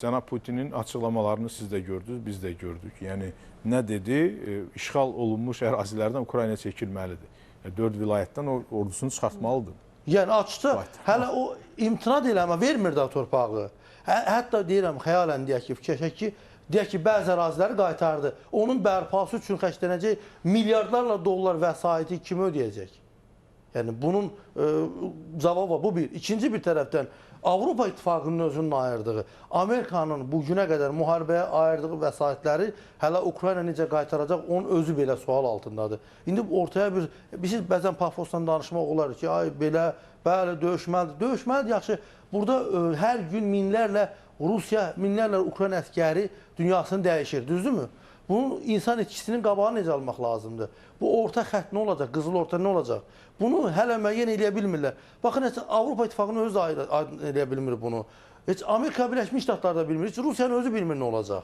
Cənab Putinin açıqlamalarını siz də gördünüz, biz də gördük. Yəni nə dedi? İşğal olunmuş ərazilərdən Ukrayna çəkilməlidir. Yəni, 4 vilayətdən o ordusunu çıxartmalıdır. Yəni açıqca hələ o imtina da eləmə, vermir də torpağı. Hətta deyirəm, xəyalən deyək ki, fikirləşək ki, deyək ki, bəzi əraziləri qaytardı. Onun bərpası üçün xərclənəcək milyardlarla dollar vəsaiti kim ödəyəcək? Yəni bunun cavabı var. Bu bir. İkinci bir tərəfdən Avropa İttifaqının özünün ayırdığı, Amerikanın bu günə qədər müharibəyə ayırdığı vəsaitləri hələ Ukrayna necə qaytaracaq, onun özü belə sual altındadır. İndi ortaya bir, bilirsiniz, bəzən pafosla danışmaq olar ki, ay belə, bəli, döyüşməlidir. Döyüşməlidir, yaxşı. Burada hər gün minlərlə Rusiya, minlərlə Ukrayna əskəri dünyasını dəyişir, düzdürmü? Bunun insan itkisinin qabağını necə almaq lazımdır? Bu orta xətt nə olacaq? Qızıl orta nə olacaq? Bunu hələ müəyyən eləyə bilmirlər. Baxın, heç Avropa İttifaqının özü də aydın eləyə bilmir bunu. Heç Amerika Birləşmiş Ştatları da bilmir, heç Rusiyanın özü bilmir nə olacaq.